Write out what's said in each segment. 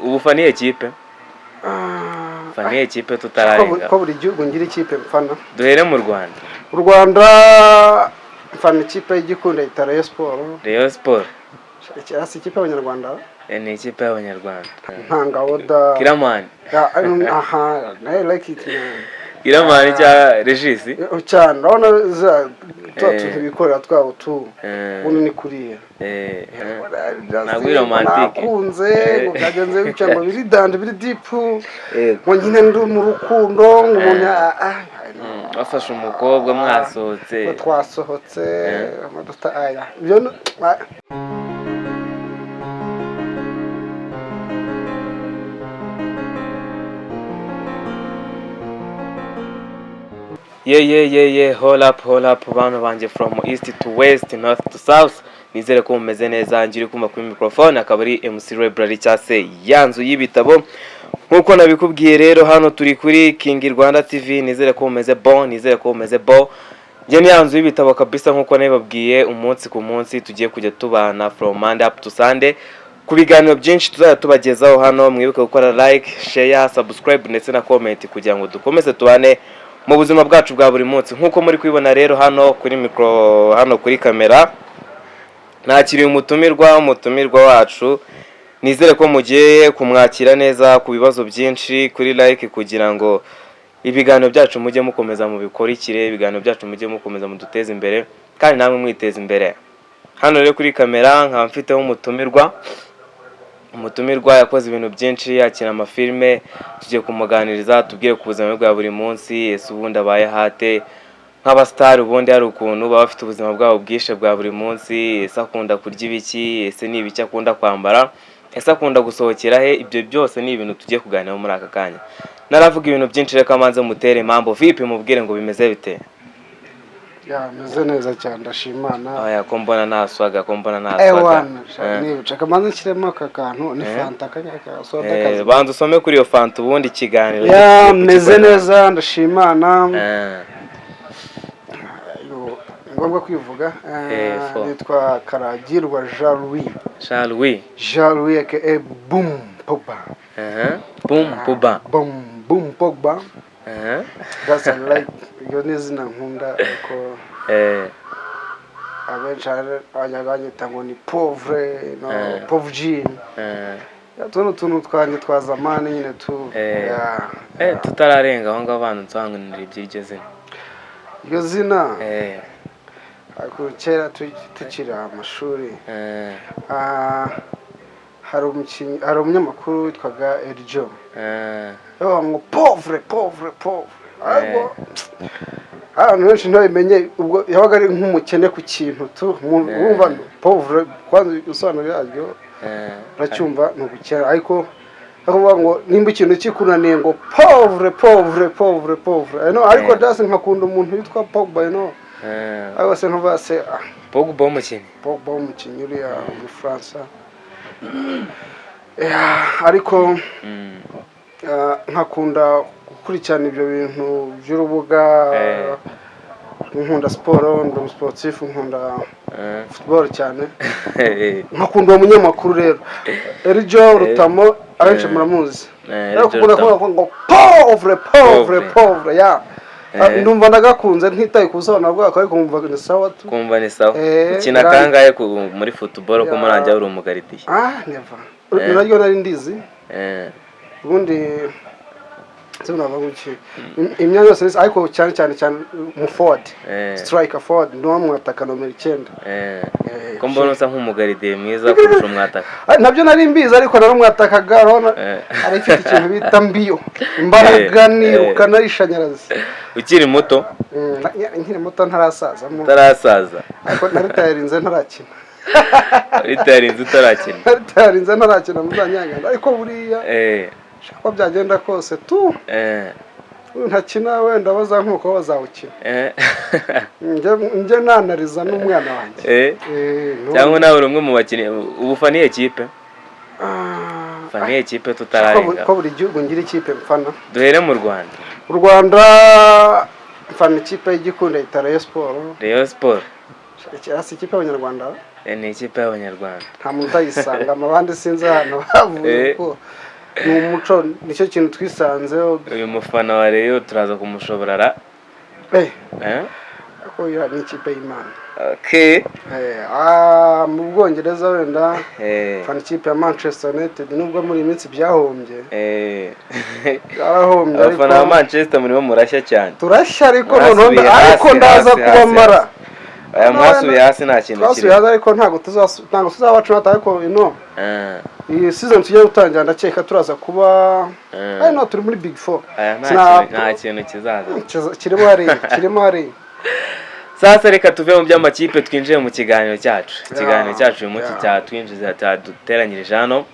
Ubu faniye kipe, faniye kipe tutararenga. Ko buri gihugu ngira ikipe mfana. Duhere mu Rwanda. U Rwanda mfana ikipe y'igikunda yita Rayon Sport. Rayon Sport. Si ikipe y'Abanyarwanda? Ni ikipe y'Abanyarwanda. Ntangabo da. Kiramani. Aha, nawe like it, man. Kiramani cya Regis. Cyane, urabona za tuba tuntu bikorera twabo tu, ubundi ni kuriya. Ntabwo uri romantique. Nakunze ngo byagenze bityo, ngo biri dandi, biri deep, ngo nyine ndi mu rukundo, ngo umuntu Wafashe umukobwa mwasohotse. Ngo twasohotse, ngo duta aya ibyo Ye, hold up, hold up, bantu banjye from east to west, north to south, nizere ko mumeze neza. Ngiri kumva kuri microphone akaba ari MC Library cyangwa se ya nzu y'ibitabo. Nkuko nabikubwiye rero, hano turi kuri King Rwanda TV. Nizere ko mumeze bon, nizere ko mumeze bon. Njye ni ya nzu y'ibitabo kabisa. Nkuko nabibabwiye, umunsi ku munsi tugiye kujya tubana from Monday up to Sunday ku biganiro byinshi tuzajya tubagezaho hano. Mwibuke gukora like, share, subscribe ndetse na comment kugira ngo dukomeze tubane mu buzima bwacu bwa buri munsi. Nk'uko muri kubibona rero hano kuri micro, hano kuri kamera, nakiriye umutumirwa. Umutumirwa wacu nizere ko mugiye kumwakira neza ku bibazo byinshi kuri like, kugira ngo ibiganiro byacu mujye mukomeza mubikurikire, ibiganiro byacu mujye mukomeza muduteze imbere kandi namwe mwiteza imbere. Hano rero kuri kamera nkaba mfiteho umutumirwa. Umutumirwa yakoze ibintu byinshi, yakina amafilime. Tugiye kumuganiriza, tubwire ku buzima bwe bwa buri munsi. Ese ubundi abaye hate nk'abasitari? Ubundi hari ukuntu baba bafite ubuzima bwabo bwishe bwa buri munsi. Ese akunda kurya ibiki? Ese ni ibiki akunda kwambara? Ese akunda gusohokera he? Ibyo byose ni ibintu tugiye kuganiraho muri aka kanya. Naravuga ibintu byinshi, reka manze mutere mambo vipi, mubwire ngo bimeze bite? Ya, meze neza cyane, ndashimana. Oya, ko mbona nta swaga, ko mbona nta swaga? Ewana, nibica kamanze nshyiremo aka kantu, ni fanta kanya ka soda kazi. Banza usome kuri iyo fanta, ubundi ikiganiro Ya, tugiye meze kugikorera. neza, ndashimana. Yo, ni ngombwa kwivuga. Fo. Nitwa Karagirwa Jean Louis. Jean Louis. Jean Louis aka Boom Pogba. Boom Buba. Boom Boom Pogba. That's I like, iryo ni izina nkunda, ariko abenshi banyita ngo ni pauvre, no pauvre jean. Tuno tuntu twanjye twa zamani nyine tu. Ya, ya. Tutararenga aho ngaho, bantu nsobanurira iby'iryo zina. Iryo zina, ariko kera tukiri amashuri, hari umukinnyi, hari umunyamakuru witwaga Erjo, yavuga ngo pauvre, pauvre, pauvre, ariko abantu benshi ntibabimenye. Ubwo yabaga ari nk'umukene ku kintu tu. Wumva pauvre, kwanza isobanuro yaryo uracyumva, ni ubukene, ariko akavuga ngo nimba ikintu kikunaniye ngo pauvre, pauvre, pauvre, pauvre. I know, ariko just nkakunda umuntu witwa Pogba, you know. Ariko se ntuvuga se Pogba w'umukinnyi? Pogba w'umukinnyi uriya mu Faransa. Yeah, ariko nkakunda gukurikirana ibyo bintu by'urubuga. Nkunda siporo, ndi umusiporutifu, nkunda football cyane. Nkakunda uwo munyamakuru rero Erijo Rutamo, abenshi muramuzi. Ariko Erijo ukunda Rutamo. kuvuga ngo pauvre, pauvre, Pauvre. pauvre, ya. Ndumva ndagakunze, ntitaye ku busobanuro bwako, ariko nkumva ni sawa tu. Kumva ni sawa. Ukina kangahe muri football, ko murangira uri umugaridiye? Ah, never. Naryo nari ndizi. Ubundi se navuga ngo imyanya yose ariko cyane cyane cyane mu forward, striker, forward, ni mwataka nomero 9. Ko mbona usa nk'umugaridiye mwiza kurusha umwataka? Ah, nabyo nari mbizi, ariko naramwatakaga, urabona hari ifite ikintu bita mbiyo, imbaraga, niruka narishanyarazi. Ukiri muto? Nkiri muto, ntarasazamo. Utarasaza. Ariko naritayarinze ntarakina. Ritarinze utarakina. Naritayarinze ntarakina, muzanyangana, ariko buriya uko byagenda kose tu, ntakina wenda bazankuka bazawukina. Njye nanariza n'umwana wanjye. Cyangwa nawe uri umwe mu bakinnyi. Ubu faniye kipe? Faniye kipe tutararenga. Ko buri gihugu ngira ikipe mfana. Duhere mu Rwanda. U Rwanda mfana ikipe y'igikunda yita Rayon Sport. Rayon Sport. Si ikipe y'Abanyarwanda? Ni ikipe y'Abanyarwanda. Nta muntu utayisanga, abandi sinzi ahantu bavuye. Kuko Ni umuco, nicyo kintu twisanzeho. Uyu mufana wa Rayon turaza kumushobora ra. Eh? Ariko iriya ni ikipe y'Imana. Mu Bwongereza wenda mfana ikipe ya Manchester United, nubwo muri iyi minsi byahombye. Byarahombye, ariko Abafana ba Manchester murimo murashya cyane. Turashya, ariko noneho Mwasubiye ariko hasi, ndaza hasi, hasi, kubamara. hasi. Aya, mwasubiye hasi, nta kintu Twasubiye kirimo. hasi, ariko ntabwo tuzabaca, ariko ino iyi season tugiye gutangira ndakeka turaza kuba ari no turi muri big four. Aya, nta nta kintu kizaza. Kirimo hariya, kirimo hariya. Sasa reka tuve mu by'amakipe, twinjire mu kiganiro cyacu. Ikiganiro cyacu uyu munsi cyatwinjiza, cyaduteranyirije hano.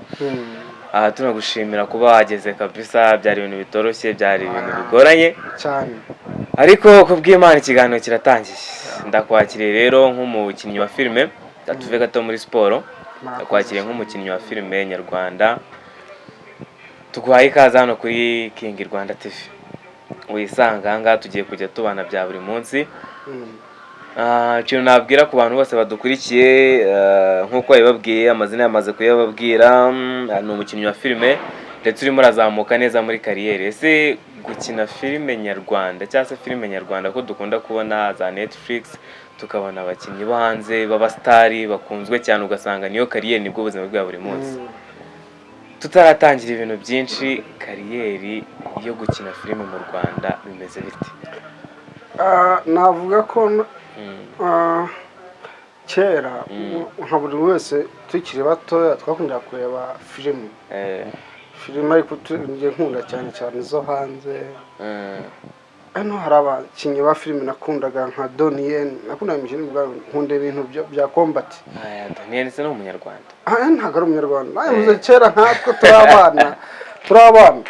Aha tunagushimira kuba wageze kabisa, byari ibintu bitoroshye, byari ibintu bigoranye. Cyane. Ariko ku bw'Imana ikiganiro kiratangiye. Ndakwakiriye rero nk'umukinnyi wa filime, tuve gato muri siporo. Ndakwakiriye nk'umukinnyi wa filime nyarwanda, tuguhaye ikaze hano kuri King Rwanda TV. Wisanga aha ngaha, tugiye kujya tubana bya buri munsi. Ikintu nabwira ku bantu bose badukurikiye, nk'uko yabibabwiye, amazina yamaze kuyababwira, ni umukinnyi wa filime ndetse urimo urazamuka neza muri kariyeri. Ese gukina filime nyarwanda cyangwa se filime nyarwanda, ko dukunda kubona za Netflix, tukabona abakinnyi bo hanze b'abasitari bakunzwe cyane, ugasanga niyo kariyeri, nibwo buzima bwa buri munsi. Tutaratangira ibintu byinshi, kariyeri yo gukina filime mu Rwanda bimeze bite? Navuga ko kera nka buri wese tukiri batoya twakundaga kureba filime. Filime, ariko njye nkunda cyane cyane izo hanze. Hano hari abakinnyi ba filime nakundaga nka Donnie Yen, nakundaga imikino y'ubwabo, nkunda ibintu bya combat. Aya, Daniel se ni umunyarwanda? Ah, ntabwo ari umunyarwanda, nawe kera nkatwe turi abana, turi abana.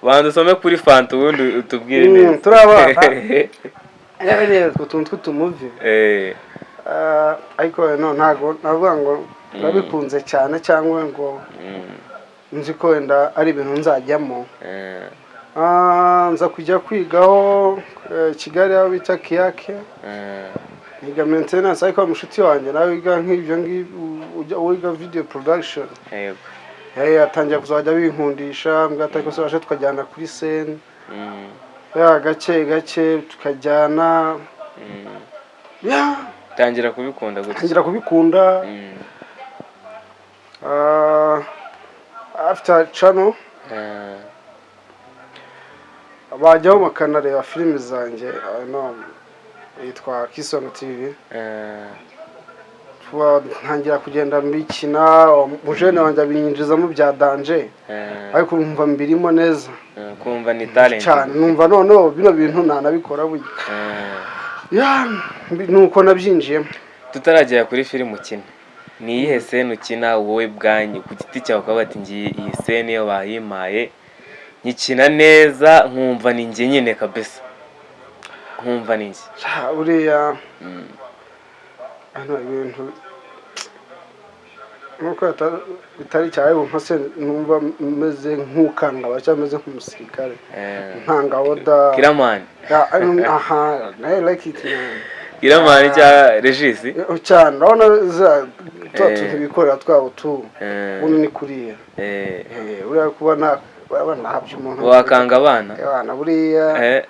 Banza usome kuri fanta ubundi utubwire neza. Turi abana. Yabereye utwo tuntu tw'utumovie. Ariko no ntabwo navuga ngo nabikunze cyane cyangwa ngo nzi ko wenda ari ibintu nzajyamo. Nza kujya kwigaho Kigali aho bita KIAC. Niga maintenance, ariko mushuti wanjye nawe wiga nk'ibyo ngibyo, wiga video production. Atangira kuzajya binkundisha, mbwa atari ko se waje tukajyana kuri scene. Ya, gake gake tukajyana. Ya. Tangira kubikunda gutya. Ntangira kubikunda. After channel bajyaho bakanareba filimi zanjye, no, yitwa Kisonga TV. Ntangira kugenda mbikina, umujene wanjye abinyinjizamo bya danger. Ariko numva mbirimo neza. Kumva ni talent. Cyane, numva noneho bino bintu nanabikora burya. Ya, nuko nabyinjiyemo. Tutaragera kuri filime ukina, ni iyihe scene ukina wowe bwanyu ku giti cyawe ukavuga ati: "Ngiye iyi scene iyo bayimpaye nyikina neza, nkumva ni njye nyine kabisa, nkumva ni njye"? Sha, buriya hano ibintu nkuko bitari cyane, nka se numva meze nk'ukangaba cyangwa meze nk'umusirikare ntanga order. Kiramani. Ya, aha, I like it, man. Kiramani cya Regis. Cyane, urabona za tuba tuntu bikorera twabo tu ubundi ni kuriya. Buriya kuba na urabona ntabyo umuntu Wakanga abana. Abana buriya.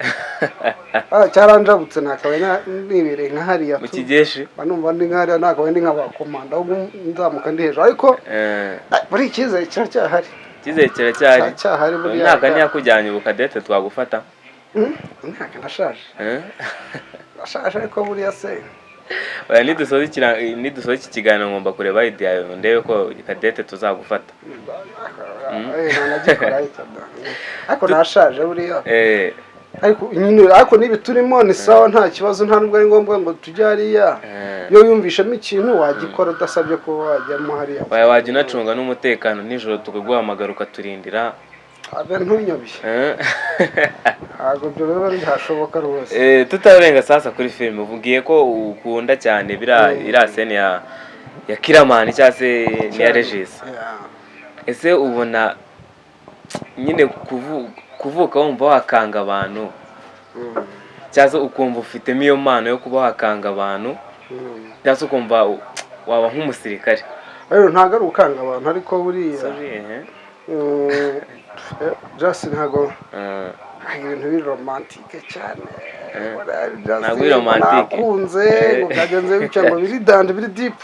Cyaranjabutse, nakabaye nibereye nka hariya Mu tu. kigeshi. Mba numva ndi nka hariya, nakabaye ndi nk'abakomanda, ahubwo nzamuka ndi hejuru, ariko buri icyizere kiracyahari. Icyizere kiracyahari. Kiracyahari buriya. Imyaka ntiyakujyanye ubukadete twagufata. Imyaka, ndashaje. Ndashaje, ariko buriya se. Oya, nidusoza iki kiganiro ngomba kureba idea yawe, ndebe ko kadete tuzagufata. Ntanagikora ariko da. Ariko nashaje buriya. Ariko nyine, ariko nibi turimo ni sawa, nta kibazo, nta nubwo ari ngombwa ngo tujye hariya. Iyo wiyumvishemo ikintu wagikora udasabye ko wajyamo hariya. Oya, wajya unacunga n'umutekano nijoro, tukaguhamagara ukaturindira. Abe, ntunyobye. Ntabwo ibyo biba byashoboka rwose. Tutarenga sasa kuri filime, uvugiye ko ukunda cyane biriya, iriya scene ya Kiramani cyangwa se n'iya Regis. Ese ubona nyine kuvuka wumva wakanga abantu cyangwa se ukumva ufitemo iyo mpano yo kuba wakanga abantu cyangwa se ukumva waba nk'umusirikare? Rero ntabwo ari ukanga abantu, ariko buriya Sorry, eh. Just ntago ibintu biri romantique cyane. Just Ntabwo biri romantique. Nakunze ngo byagenze bityo, ngo biri danger, biri deep,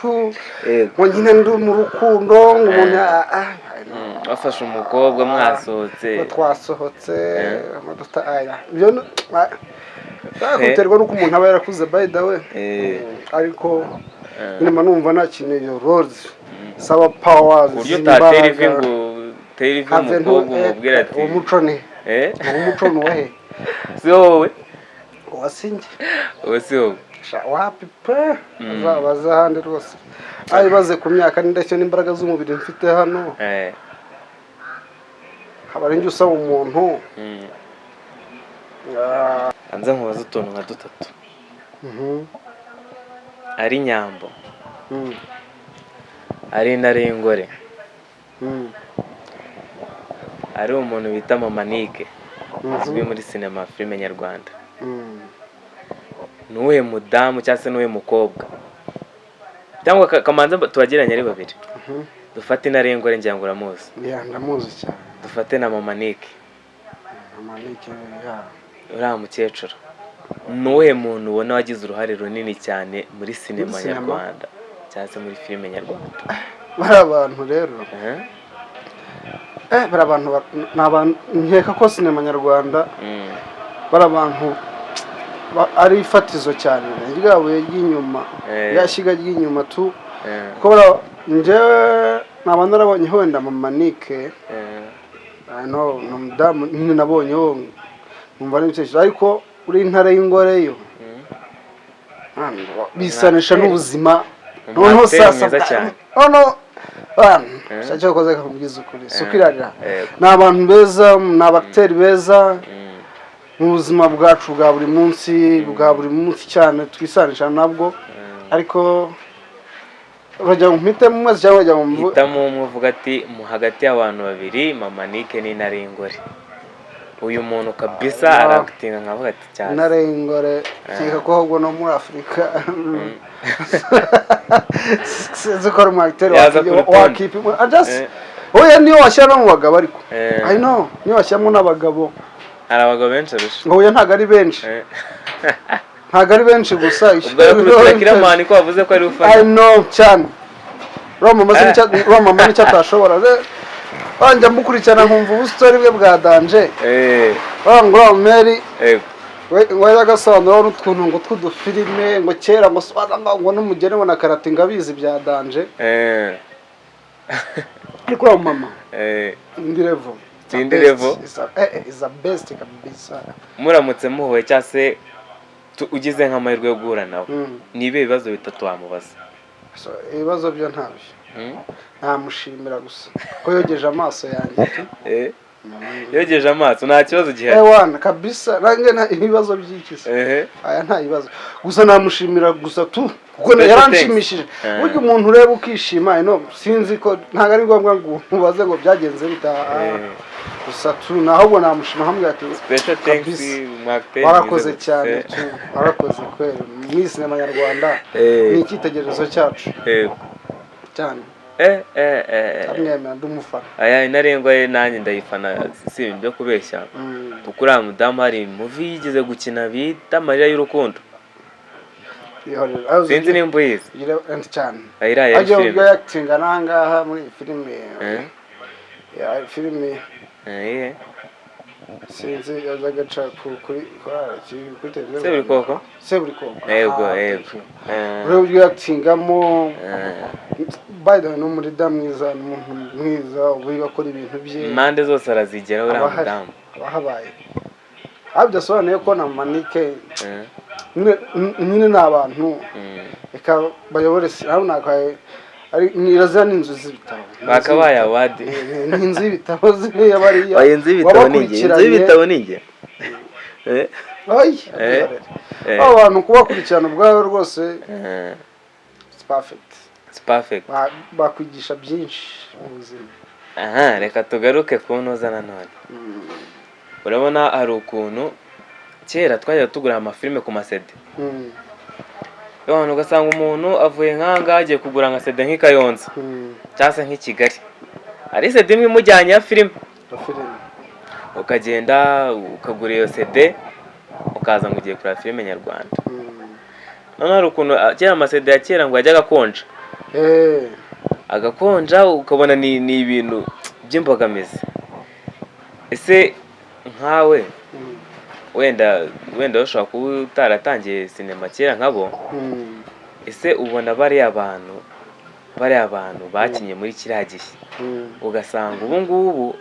ngo nyine ndi mu rukundo, ngo umuntu I know. Wafashe umukobwa mwasohotse. Ngo twasohotse, ngo aya ibyo biterwa n'uko umuntu aba yarakuze, by the way. Ariko nyine mba numva nakeneye iyo rose saba powers. Ku buryo utatera ivi ngo utere ivi umukobwa umubwira ati Uwo muco ni uwo muco ni uwahe? Si wowe. Uwasinge. Uwo si wowe. Sha, wapi pe, baza ahandi rwose. Ayibaze ku myaka n'indeshyo n'imbaraga z'umubiri mfite hano, haba ari njye usaba umuntu. Hanze nkubaze utuntu nka dutatu. Ari Nyambo, ari Intare y'Ingore, ari umuntu bita Mama Nike uzwi muri sinema filime nyarwanda, ni uwuhe mudamu cyangwa se ni uwuhe mukobwa, cyangwa kamanza tubagereranye ari babiri? Dufate Intare y'Ingore, ngira ngo uramuzi. Yeah, ndamuzi cyane. Dufate na Mama Nike. Mama Nike, yeah. Uriya mukecuru, ni uwuhe muntu ubona wagize uruhare runini cyane muri sinema Muri sinema? nyarwanda cyangwa se muri filime nyarwanda? Bari abantu rero, bari abantu ni abantu nkeka ko sinema nyarwanda, bari abantu ari ifatizo cyane, rya buye ry'inyuma, rya shyiga ry'inyuma tu, kuko njyewe naba narabonye wenda Mama Nike, no ni umudamu nyine nabonyeho numva ari ibitekerezo, ariko uri Intare y'Ingore yo, bisanisha n'ubuzima noneho Umu acteur sasa mwiza cyane. Noneho cyo koze kakubwiza ukuri, si ukwirarira. Ni abantu beza, ni abakiteri beza mu buzima bwacu bwa buri munsi, bwa buri munsi cyane twisanisha nabwo. Ariko urajya ngo mpitemo umwe cyangwa urajya ngo Hitamo umwe, uvuga ati mu hagati y'abantu babiri, Mama Nike n'Intare y'Ingore, uyu muntu kabisa arakitinga nkavuga ati cyane. Intare y'Ingore, nkeka ko ahubwo no muri Afurika sinzi ko ari umu acteur Yaza ku rutonde. wakipima. Just oya, niyo washyira no mu bagabo ariko, I know, niyo washyiramo n'abagabo. Hari abagabo benshi arusha. Ngo oya, ntabwo ari benshi, ntabwo ari benshi gusa. Ubwo yakurutira Kiramani ko wavuze ko ari I ufana. know cyane. Uriya mama nicyo atashobora. Wanjya mukurikirana nkumva ubusitori bwe bwa danger. Ngo uriya meri we wajyaga asobanura n'utuntu ngo tw'udufilime, ngo kera ngo ngo n'umugeni ngo na karate ngo abizi bya danger. Ariko uriya mama, indi level. Indi level. Is a best kabisa. Muramutse muhuye cyangwa se ugize nk'amahirwe yo guhura nawe, ni ibihe bibazo bitatu wamubaza? So, ibibazo byo ntabyo, namushimira gusa ko yogeje amaso yanjye tu. Yogeje amaso, nta kibazo gihari. Ewana kabisa, nanjye nta ibibazo by'iki se? Aya nta bibazo, gusa namushimira gusa tu kuko Special yaranshimishije. thanks. Burya umuntu ureba ukishima ino, sinzi ko ntabwo ari ngombwa ngo umubaze ngo byagenze bite. Gusa tu ahubwo namushima nkamubwira ati Special thanks. Kabisa. Mwakiteri. Warakoze cyane tu, warakoze kweri muri sinema nyarwanda, ni icyitegererezo cyacu cyane. Ndamwemera, ndumufana. Aya intarengwa ye nanjye ndayifana, si ibintu byo kubeshya, kuko uriya mudamu hari movie yigeze gukina bita Amarira y'Urukundo. Ihorera. Sinzi nimba uyizi. Cyane. Iriya yari Ajya filime. ubwo yakitinga n'ahangaha muri iyi filime, ya filime. Iyihe? Sinzi, yajyaga aca kuri televiziyo. Seburikoko. Seburikoko. Yego. Ah, Yego. thank you. Ureba uburyo yakitingamo. By the way, ni umurida mwiza, ni umuntu mwiza uburyo akora ibintu bye. Impande zose arazigera uriya Aba ahari, mudamu. aba ahabaye, aho bidasobanuye ko na Manike nyine ni abantu, reka bayobore aho nakaye ari nirazira n'inzu z'ibitabo. Bakabaye award. Ni inzu y'ibitabo ziriya bariya. Oya, inzu y'ibitabo ni njye, inzu y'ibitabo ni njye. Oyi, abo bantu kubakurikirana ubwabo rwose, it's perfect. It's perfect. Bakwigisha byinshi mu buzima. Aha reka tugaruke ku ntuza nanone. Urabona hari ukuntu kera twajyaga tugura amafilime ku ma CD, abantu ugasanga umuntu avuye nk'aha ngaha agiye kugura nka CD nk'i Kayonza cyangwa se nk'i Kigali. Hari CD imwe imujyanye ya filime. Ya filime. Ukagenda ukagura iyo CD, ukaza ngo ugiye kureba filime nyarwanda. Noneho hari ukuntu kera ama CD ya kera ngo yajyaga akonja, agakonja, ukabona ni ibintu by'imbogamizi. Ese nkawe, wenda ushobora kuba utaratangiye sinema kera nkabo, ese ubona bariya bantu bakinnye muri kiriya gihe, ugasanga ubu ngubu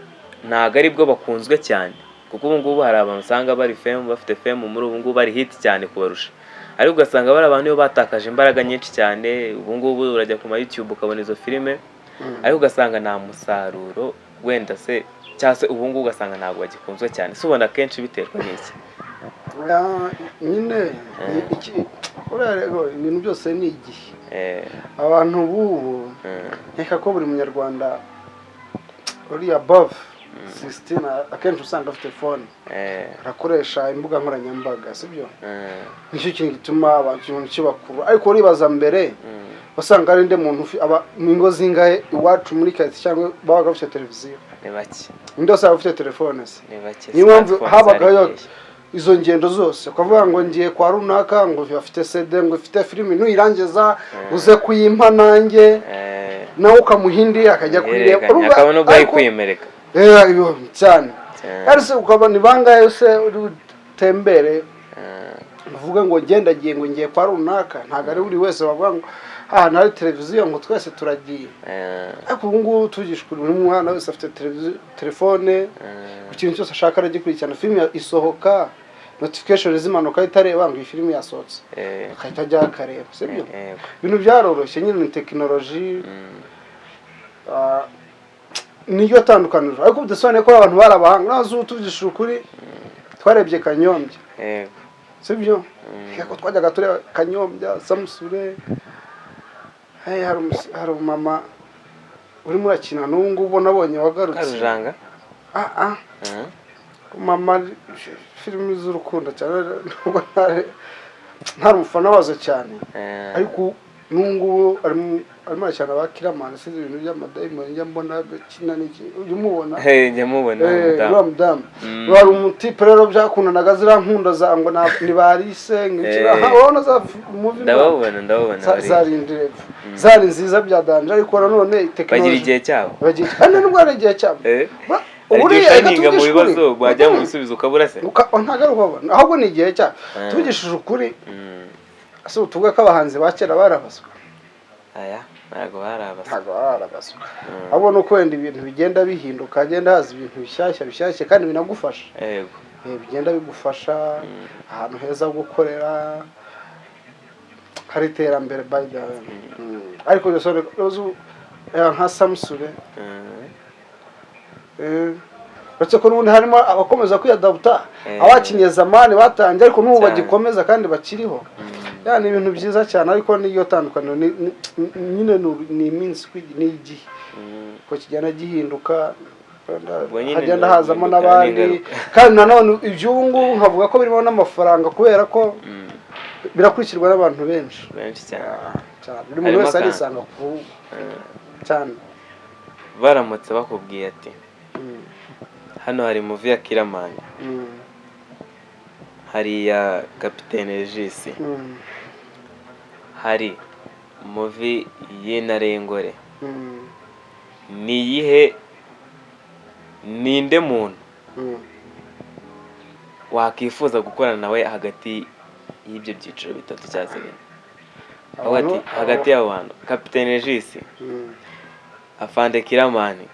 ntabwo ari bwo bakunzwe cyane, kuko ubu ngubu hari abantu usanga bari fame, bafite fame muri ubu ngubu, bari hit cyane kubarusha, ariko ugasanga bari abantu iyo batakaje imbaraga nyinshi cyane. Ubu ngubu urajya ku ma YouTube ukabona izo filime, ariko ugasanga nta musaruro wenda se, cyangwa se ubu ngubu ugasanga ntabwo bagikunzwe cyane. Se ubona akenshi biterwa n'iki? Ya, nyine uriya rero ibintu byose ni igihe. Abantu b'ubu, nkeka ko buri munyarwanda uri above 16 akenshi usanga afite phone, arakoresha imbuga nkoranyambaga, sibyo? Nicyo kintu gituma abantu ikintu kibakuru. Ariko uribaza mbere, wasanga ari nde muntu mu ngo zingahe iwacu muri karitsiye cyangwa babaga bafite televiziyo? Ni bake. Ninde wasaga ufite telefone se? Ni bake. Niyo mpamvu Smartphone habagayo zari nkeya. izo ngendo zose, ukavuga ngo ngiye kwa runaka ngo afite CD, ngo ifite filimi, nuyirangiza uze kuyimpa nanjye, nawe ukamuha indi akajya kuyireba. Ihererekanya, Urumva, akabona ubwo kuyimereka. Ibyo cyane. Cyane. Ariko se ukaba ni bangahe se uri butembere uvuge ngo ngendagiye, ngo ngiye kwa runaka? Ntabwo ari buri wese bavuga ngo ahantu hari televiziyo ngo twese turagiye. Ariko ubu ngubu tuvugishwa, buri mwana wese afite televiziyo, telefone, ku kintu cyose ashaka aragikurikirana. Filime isohoka, notification zimanuka, itareba ngo iyi filime yasohotse, agahita ajya akareba, sibyo? Yego. Ibintu byaroroshye nyine, ni tekinoloji. Niryo tandukaniro, ariko bidasobanuye ko abantu bari abahanga. Nazo ubu tuvugishije ukuri, twarebye Kanyombya, sibyo? Ko twajyaga tureba Kanyombya, Samusure. Hey, hari umumama urimo urakina n'ubu ngubu nabonye wagarutse. Karujanga. Ah ah. Mama, filimi z'urukundo cyane, nubwo ntari umufana wazo cyane, ariko n'ubu ngubu arimo arakina ba Kiramani. Sinzi ibintu by'amadayimoni njya mbona akina n'iki, ujya umubona? Hey, njya mubona. Uriya umudamu. Mudamu. Hari umutipe rero byakundanaga, ziriya nkunda za ngo ni ba Alice ngo iki. Urabona za movie? Ndababona, bari zari indirevo, zari nziza bya danger, ariko nanone bagira tekinoloji igihe cyabo. Bagira, kandi nubwo ari igihe cyabo. Hari igihe Buriya reka ushaninga mu tuvugishe ukuri. bibazo, wajya mu bisubizo ukabura se. Ntabwo ari ukubabona, ahubwo ni igihe cyabo. Tuvugishije ukuri, ese ubu tuvuge ko abahanzi ba kera barabaswa? Aya, ntabwo bari abaswa. Ntabwo barabaswa, ahubwo ni uko wenda ibintu bigenda bihinduka, hagenda haza ibintu bishyashya bishyashya kandi binagufasha. Bigenda bigufasha ahantu heza ho gukorera, hari iterambere by the way. Ariko byose nka Samusure, uretse ko n'ubundi harimo abakomeza kwiyadabuta, abakinye zamani batangiye, ariko n'ubu bagikomeza kandi bakiriho. Ya, ni ibintu byiza cyane, ariko n'iyo tandukaniro nyine ni iminsi, ni igihe ko kigenda gihinduka, Ubwo nyine hagenda ni hazamo uguhinduka n'abandi. n'ingaruka. Kandi nanone iby'ubu ngubu nkavuga ko birimo n'amafaranga, kubera ko birakurikirwa n'abantu benshi. Benshi cyane. Cyane, buri muntu Harimo wese akantu. arisanga ku cyane. Baramutse bakubwiye ati hano hari movie ya Kiramani, hari iya Kapitene Regis, hari movie y'Intare y'Ingore, ni iyihe, ninde muntu wakwifuza gukorana nawe hagati y'ibyo byiciro bitatu cyangwa se bine? Hagati y'abo bantu, Kapitene Regis, Afande Kiramani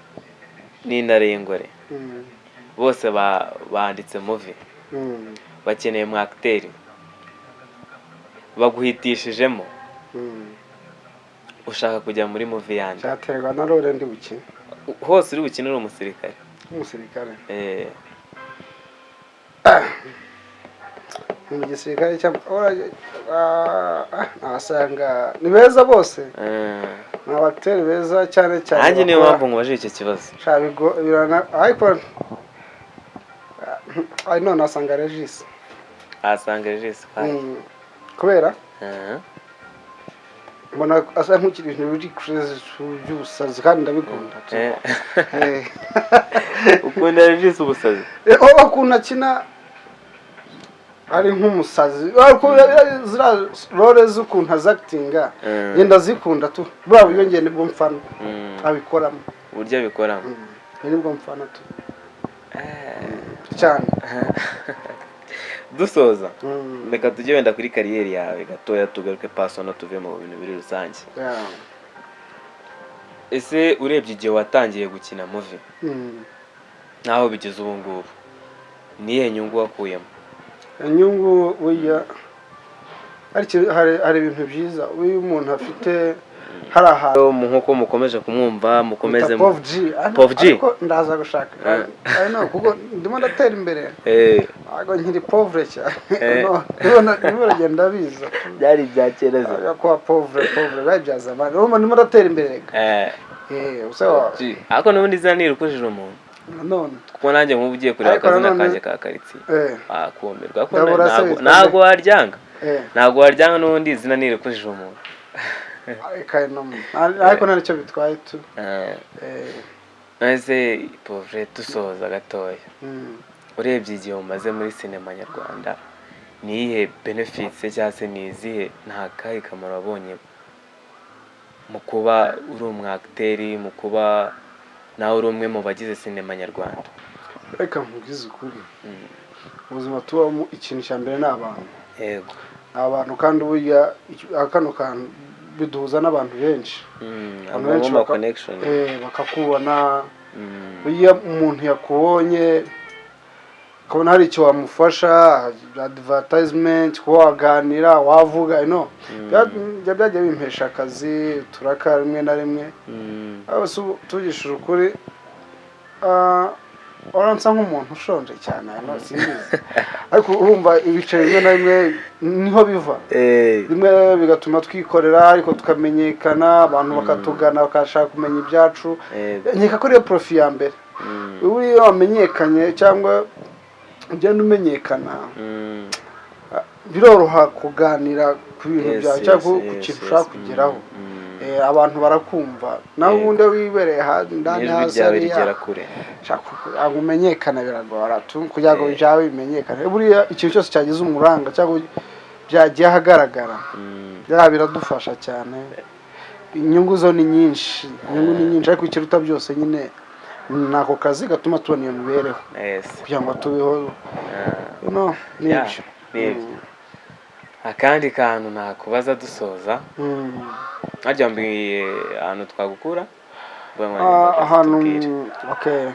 n'Intare y'Ingore, bose banditse movie, bakeneye mu acteur, baguhitishijemo, ushaka kujya muri movie yandi? Cyaterwa na role ndi bukine. Hose uri bukine uri umusirikare. Umusirikare? Eh. Mu gisirikare nasanga ni beza bose, ni abateri beza cyane cyane. Nanjye niyo mpamvu nkubajije icyo kibazo. Sha, ariko none asanga Regis. Ahasanga Regis kwayo. Kubera Mbona asa nk'ukiri ibintu biri crazy by'ubusazi, kandi ndabikunda tu. Ukunda Regis ubusazi? Oh, ukuntu akina ari nk'umusazi, ariko ziriya role z'ukuntu azactinga, ngenda zikunda tu. Buriya buryo njye nibwo mfana abikoramo. Uburyo abikoramo. Nibwo mfana tu cyane. Dusoza, reka tujye wenda kuri career yawe gatoya, tugaruke personal, tuve mu bintu biri rusange. Ese urebye igihe watangiye gukina movie n'aho bigeze ubu ngubu, niyihe nyungu wakuyemo? Inyungu burya hari ibintu byiza iyo umuntu afite, hari ahantu. Nk'uko mukomeje kumwumva, mukomeze Bita Pov G. Pov G? Ariko ndaza gushaka. I know, kuko ndimo ndatera imbere, ntabwo nkiri pauvre cyane. No, ndimo biragenda biza. Byari ibya kera se. Ariko kuba pauvre, pauvre biba bya zamani. Urumva ndimo ndatera imbere rega. Use wa G. Ariko n'ubundi izina ntirukujije umuntu, none kuko nanjye nk'ubu ugiye kureba Ariko akazina nanone kanjye ka karitsiye, wakumirwa. Ariko Ndabura se witwa ntabwo nde? waryanga. Ntabwo waryanga, n'ubundi izina ntirukujije umuntu. Ariko nta nicyo bitwaye tu. None pauvre, dusoza gatoya, urebye igihe umaze muri sinema nyarwanda, ni iyihe benefits cyangwa se ni izihe, nta kahe kamaro wabonye mu kuba uri umwacteur, mu kuba nawe uri umwe mu bagize sinema nyarwanda? Reka nkubwize ukuri, ubuzima tubamo, ikintu cya mbere ni abantu. Ni abantu, kandi burya kano kantu biduhuza n'abantu benshi. Abantu benshi habamo connection. Bakakubona. Iyo umuntu yakubonye ukabona hari icyo wamufasha, advertisement, kuba waganira, wavuga, you know. Byagiye bimpesha akazi, turaka rimwe na rimwe. Ariko se ubu tuvugishije ukuri, uransa nk'umuntu ushonje cyane, hano simbizi, ariko urumva ibice bimwe na bimwe niho biva. Rimwe bigatuma twikorera, ariko tukamenyekana, abantu bakatugana, bakashaka kumenya ibyacu. Nkeka ko ariyo profit ya mbere. Ubu iyo wamenyekanye cyangwa ugenda umenyekana, biroroha kuganira ku bintu byawe cyangwa ku kintu ushaka kugeraho. Abantu barakumva, naho ubundi iyo wibereye ndani n'ijwi hasi ryawe hariya, rigera kure. Shaka kugira ngo umenyekane biragora tu, kugira ngo ibyawe bimenyekane. Buriya ikintu cyose cyagize umuranga cyangwa byagiye ahagaragara, biriya biradufasha cyane. Inyungu zo ni nyinshi, inyungu ni nyinshi, ariko ikiruta byose nyine ni ako kazi gatuma tubona iyo mibereho kugira ngo tubeho. No ni ibyo. Ni ibyo. Akandi kantu nakubaza dusoza, harya wambwiye ahantu twagukura? Ahantu, okay.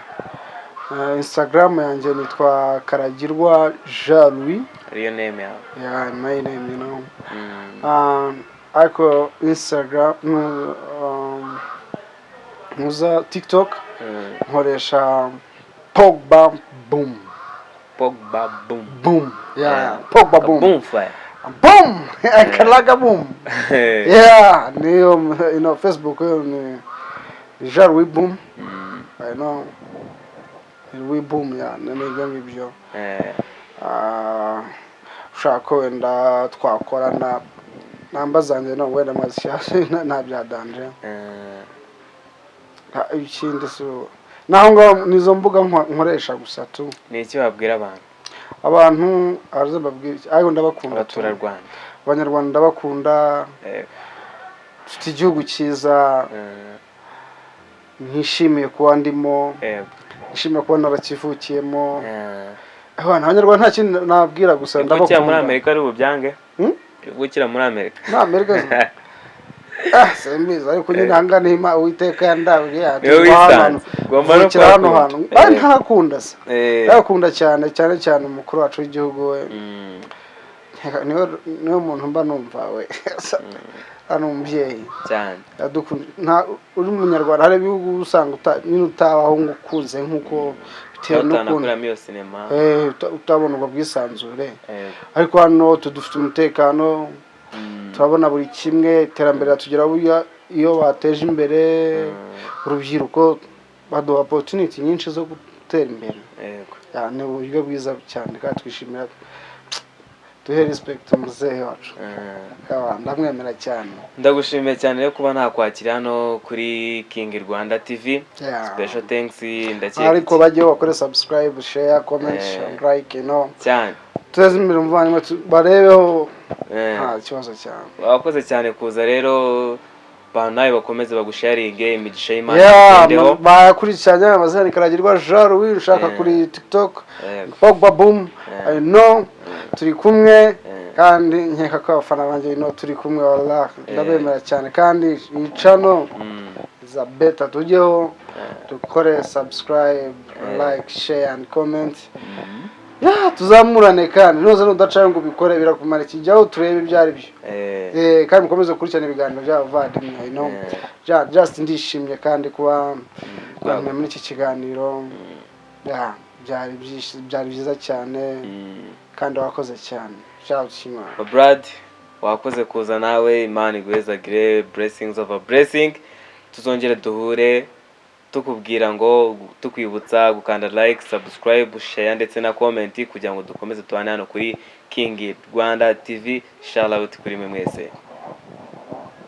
Instagram yanjye nitwa Karagirwa Jean Louis. Ariyo name yawe? Yeah, my name. Ariko Instagram, ntuza TikTok, nkoresha Pogba Boom. Pogba Boom. Boom, yeah. Pogba Boom. Boom fire. Boom, Karaga Boom, yeah. Niyo, Facebook yo ni Jean Louis Boom. I know, Louis Boom, yeah, ni ibyo ngibyo. Ushaka ko wenda twakorana, namba zanjye no wenda mwazishyira, nta bya danger. Ikindi si naho ngaho, nizo mbuga nkoresha gusa tu. Ni iki wabwira abantu? Abantu araza mbabwira iki? Ariko ndabakunda tu. Abaturarwanda. Abanyarwanda ndabakunda. Dufite igihugu cyiza, nishimiye kuba ndimo, nishimiye kuba narakivukiyemo. Abantu, abanyarwanda, nta kindi nabwira gusa Ivukira muri ndabakunda. Amerika ari bubyange? Hmm? Ivukira muri Amerika. Muri Amerika se? Simbizi, ariko nyine ahangaha niho Uwiteka yandabwiye ati Niwe "Ngwa hano wisanze. hantu, Ugomba no vukira hano kuhakunda." hantu." Ntahakunda se? Ndahakunda cyane cyane cyane umukuru wacu w'igihugu we. Niwe muntu mba numva we hano, umubyeyi cyane. Yadukunda. Nta uri umunyarwanda, hari ibihugu usanga nyine utabaho ngo ukunze nk'uko bitewe n'ukuntu utanakoramo iyo sinema. Utabona ubwo bwisanzure, ariko hano dufite umutekano, turabona buri kimwe, iterambere ratugera. Burya iyo bateje imbere urubyiruko, baduha opportunity nyinshi zo gutera imbere. Ni uburyo bwiza cyane kandi twishimira. Duhe respect muzehe wacu. Ndamwemera cyane. Ndagushimiye cyane rero kuba nakwakira hano kuri King Rwanda TV. Special thanks, ndakeka. Ariko bajyeho bakore subscribe, share, comment and like. Cyane. Teze imbere umuvandimwe, barebeho. Nta kibazo cyane. Wakoze cyane kuza rero. Bantu nawe bakomeze bagusharinge imigisha y'Imana ikugendeho. Bakurikiranye amazina ni Karagirwa Jean Louis, ushaka kuri TikTok Pogba Boom. I know turi kumwe kandi nkeka ko abafana banjye turi kumwe. Wallah, ndabemera cyane kandi iyi channel za beta tujyeho dukore subscribe, like, share and comment. Yeah, tuzamurane. Kandi nuza nudacayo ngo ubikore, birakumara ikijyaho turebe ibyo ari byo. Kandi mukomeze gukurikirana ibiganiro by'abavandimwe. Just ndishimye kandi kuba bamwe muri iki kiganiro. Yeah, byari byiza cyane kandi wakoze cyane. Ciao, Chima. Brad, wakoze kuza nawe. Imana iguhezagire, blessings of a blessing. Tuzongere duhure, tukubwira ngo tukwibutsa gukanda like, subscribe, share ndetse na comment kugira ngo dukomeze tubane hano kuri King Rwanda TV. Shout out kuri mwe mwese.